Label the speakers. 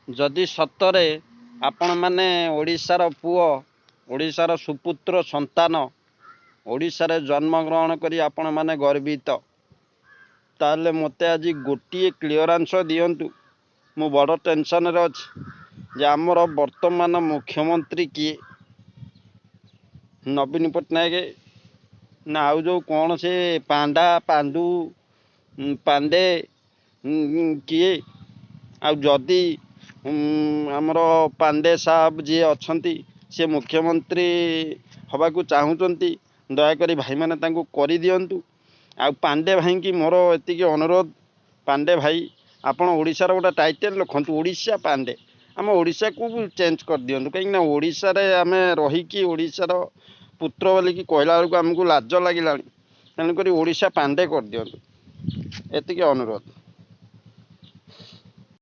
Speaker 1: ଯଦି ସତରେ ଆପଣମାନେ ଓଡ଼ିଶାର ପୁଅ, ଓଡ଼ିଶାର ସୁପୁତ୍ର ସନ୍ତାନ, ଓଡ଼ିଶାରେ ଜନ୍ମଗ୍ରହଣ କରି ଆପଣମାନେ ଗର୍ବିତ, ତାହେଲେ ମୋତେ ଆଜି ଗୋଟିଏ କ୍ଲିଅରାନ୍ସ ଦିଅନ୍ତୁ। ମୁଁ ବଡ଼ ଟେନସନ୍ରେ ଅଛି ଯେ ଆମର ବର୍ତ୍ତମାନ ମୁଖ୍ୟମନ୍ତ୍ରୀ କିଏ? ନବୀନ ପଟ୍ଟନାୟକ ନା ଆଉ ଯେଉଁ କ'ଣ ସେ ପାଣ୍ଡା, ପାଣ୍ଡୁ, ପାଣ୍ଡେ କିଏ? ଆଉ ଯଦି ଆମର ପାଣ୍ଡେ ସାହେବ ଯିଏ ଅଛନ୍ତି, ସେ ମୁଖ୍ୟମନ୍ତ୍ରୀ ହେବାକୁ ଚାହୁଁଛନ୍ତି, ଦୟାକରି ଭାଇମାନେ ତାଙ୍କୁ କରିଦିଅନ୍ତୁ। ଆଉ ପାଣ୍ଡେ ଭାଇଙ୍କି ମୋର ଏତିକି ଅନୁରୋଧ, ପାଣ୍ଡେ ଭାଇ, ଆପଣ ଓଡ଼ିଶାର ଗୋଟେ ଟାଇଟେଲ୍ ରଖନ୍ତୁ, ଓଡ଼ିଶା ପାଣ୍ଡେ। ଆମ ଓଡ଼ିଶାକୁ ଚେଞ୍ଜ କରିଦିଅନ୍ତୁ, କାହିଁକିନା ଓଡ଼ିଶାରେ ଆମେ ରହିକି ଓଡ଼ିଶାର ପୁତ୍ର ବୋଲିକି କହିଲା ବେଳକୁ ଆମକୁ ଲାଜ ଲାଗିଲାଣି। ତେଣୁକରି ଓଡ଼ିଶା ପାଣ୍ଡେ କରିଦିଅନ୍ତୁ, ଏତିକି ଅନୁରୋଧ।